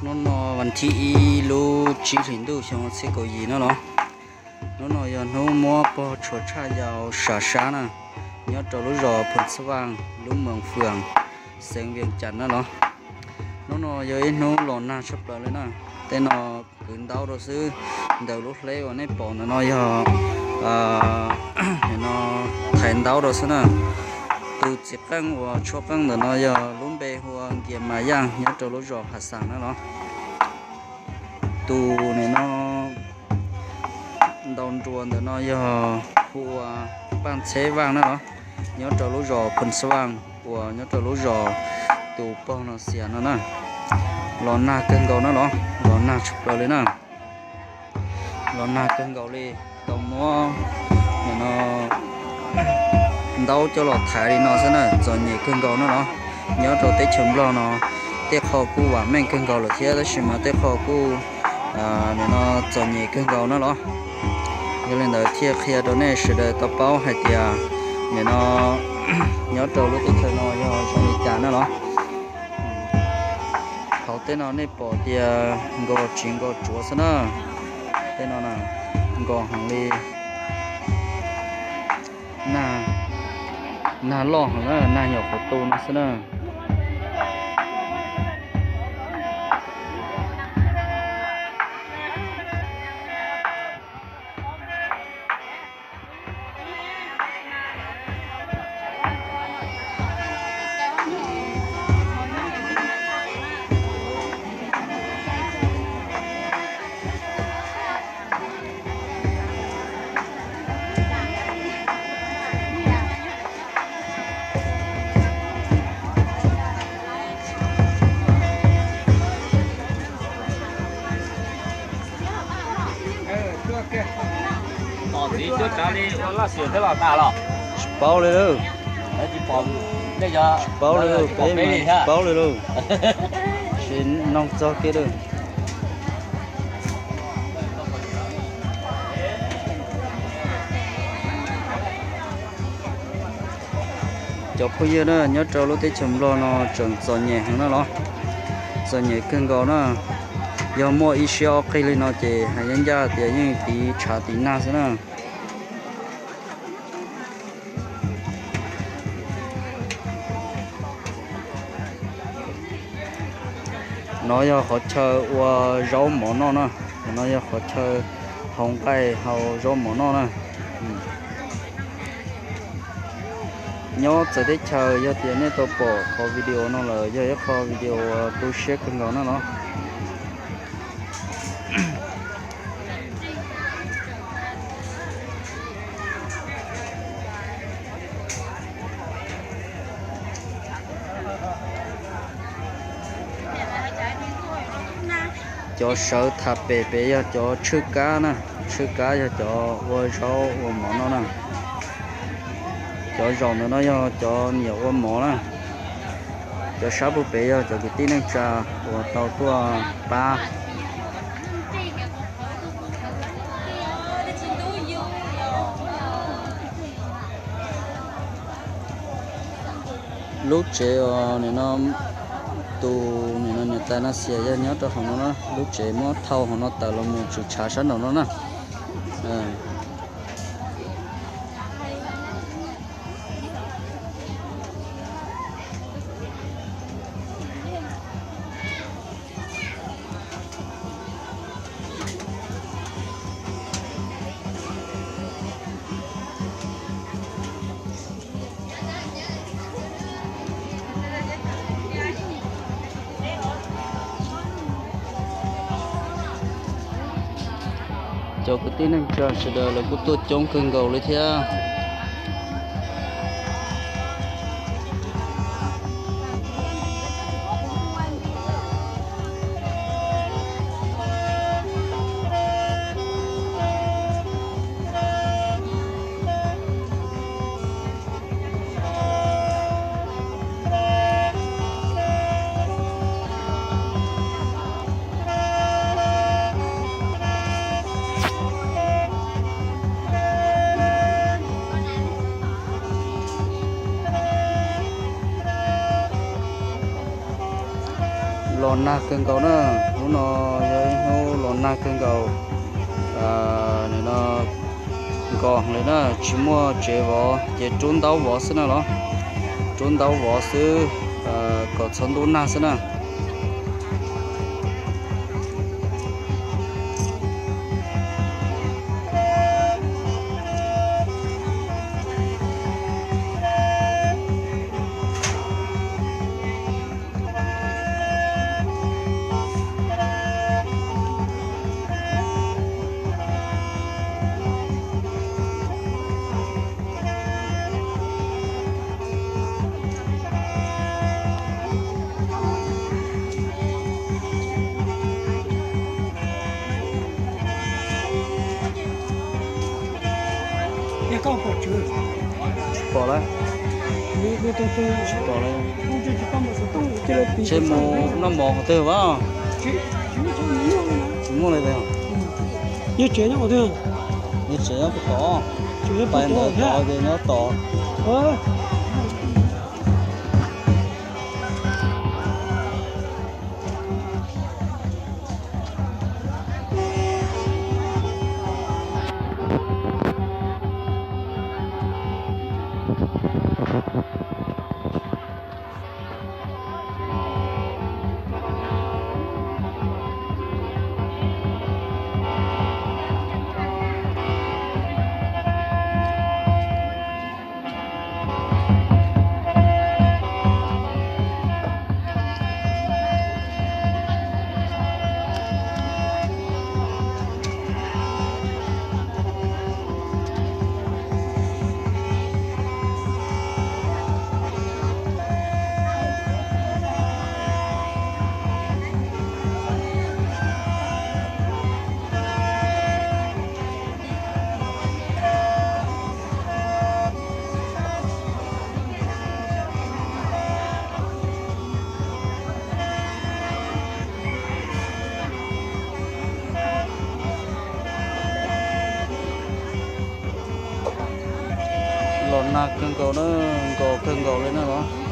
Hnub no vas thib ib lub tsib hlis ntuj xyoo ob txhiab kaum yim no los, hnub no yog hnub muab pog tshuav tshaj yau sam sab na, nyob rau lub zos Phoos Xas Vaj, lub moos Fwm, xeev Vias Cas na los. Hnub no yog ib hnub los nag tshaj plaws li na. Tej no kwv ntaub rau xwb. Ntawm lub hleb uas nej pom ntawm no yog, no, thaiv ntaub rau xwb na. Tus txiv qeej uas tshuab qeej ntawm no yog lub npe hu ua Nkias Mas Yaj, nyob rau lub zos Phas Xas na los. Tus nim no ntaus nruas ntawm no yog hu ua Paj Ntxheb Vaj na los, nyob rau lub zos Phoos Xas Vaj uas nyob rau lub zos tus pog no xias no na. Los nag kawg nkaus na los, los nag tshaj plaws li na. Los nag kawg nkaus li, tau muab nim no ntaub coj los thaiv li no xwb na, txom nyem kawg nkaus na los. Nyob rau teb chaws Nplog no tej qho kuj vam meej kawg nkaus lawm thiab, tab sis mas tej qho kuj nim no txom nyem kawg nkaus na los. Yog li ntawd thiaj qhia rau nej sawv daws tau paub hais tias nim no nyob rau lub teb chaws no yog zoo li cas na los. Hauv tej no nej pom tias nkos tsis nkos tsuav xwb na. Tej no nkos heev li. Nag, nag loj heev na, nag nyuam qhuav tu no xwb na. Tom txiv cuab tsav li ua laj xiam thiab los tas los? Tsis paub li lauj. Tsis paub li lauj, peb mas tsis paub li lauj. Sim noog txog kiag lauj. Cov phooj ywg na, nyob rau lub teb chaws Nplog no tseem txom nyem heev na los. Txom nyem kawg nkaus na. Yog muaj ib siab ob qig li no ces hais ncaj ncaj tias yeej tiv tshav tiv nag xwb na. No yog qhov chaw ua zaub mov noj na. No yog qhov chaw hau nqaij hau zaub mov noj na. Nyob txawv teb chaws, yog tias nej tau pom qhov video no lawm, yog ib qho video uas tu siab kawg nkaus na los. Cov sawv tham pem pem yog cov tshwj kab na, tshwj kab yog cov ua zaub ua mov noj na. Cov zaum ntawm no yog cov niam ua mov na. Cov sab puag pem yog cov kwv tij neej tsa uas tau tuaj pab. Lub tsev uas nim no tus nim no niam tais no xias yog nyob rau hauv no na, lub tsev muab thau hauv no tawm los mus tswm tshav sab nraum no na. Cov kwv tij neej tsa sawv daws lawv kuj tuaj coob kawg nkaus li thiab. Los nag kawg nkaus na. Hnub no yog ib hnub los nag kawg nkaus, nim no nkos li na, tsis muaj tsev vov ces rub ntaub vov xwb na los, rub ntaub vov xwb kom txhob ntub nag xwb na. Tsis pom lawm. Tsis pom lawm. Ntshe mus noj mov qhov twg vas. Tsis muaj li. Nyob tsev nyob puas tod? Pais ntawd tod ces nyob tod. Los nag kawg nkaus na, nkos kawg nkaus li na los.